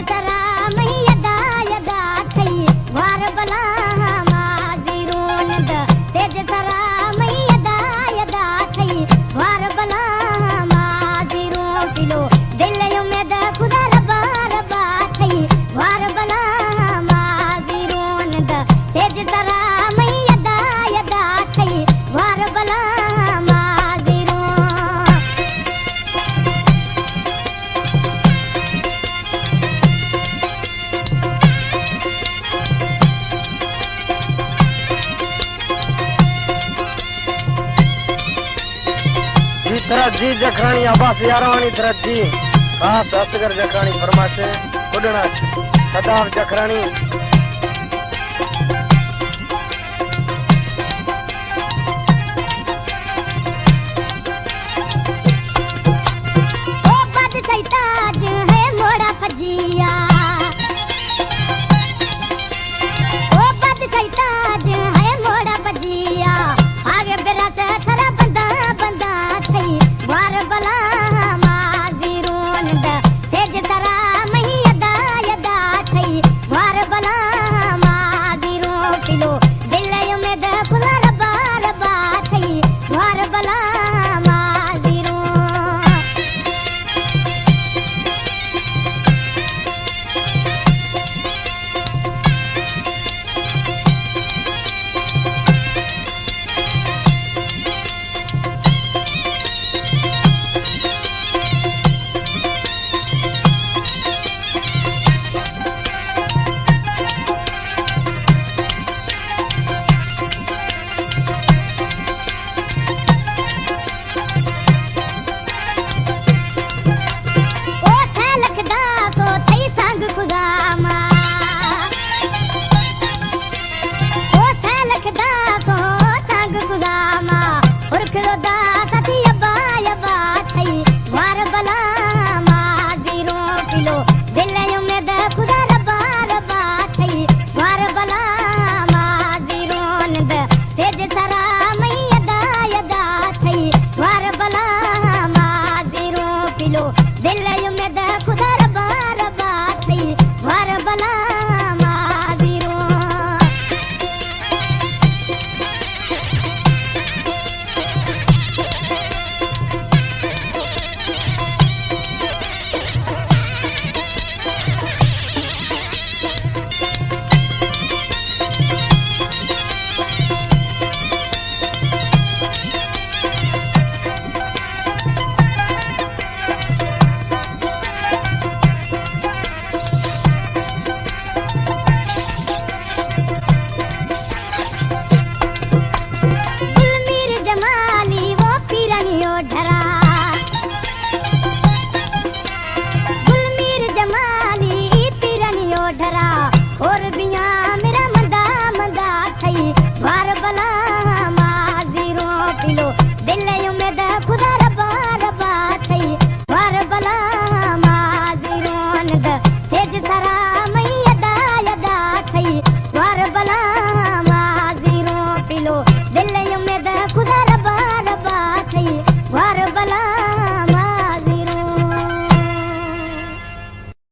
ترا مئی ادا ادا تھئی، وار بلا ما زیرون د۔ تیج ترا مئی ادا ادا تھئی، وار بلا ما زیرون۔ پیلو دل امید خدا ربا ربا تھئی، وار بلا ما زیرون د۔ تیج ترا مئی ادا ادا تھئی، وار بلا ما زیرون۔ جی ترا جی جکھرانی عباس یاروانی ترا جی خاص اصغر جکھرانی فرمائش ہے۔ کڈنا صداف جکھرانی۔ او بادشاہی تاج ہے موڑا پجیا۔ او بادشاہی تاج ہے موڑا پجیا۔ آگے برات تھرا بندہ بندہ تھئی، وار بلا ما زیرون د۔ سیج سرا مئی ادا ادا تھئی، وار بلا ما زیرون۔ پیلو دل امید خدا ربا ربا تھئی، وار بلا ما زیرون۔ او سالک دا سو تھئی سانگ خزاما۔ او سالک دا سو سانگ خزاما۔ اور کلو دا ستی ابا ابا تھئی، وار بلا ما زیرون۔ پیلو دل امید خدا ربا ربا تھئی، وار بلا ما زیرون د۔ سیج سرا مئی ادا ادا تھئی، وار بلا ما زیرون۔ پیلو دل امید خدا ربا ربا تھئی، وار بلا ما زیرون۔ گل میر جمالی وہ پیرانی او ڈھرا۔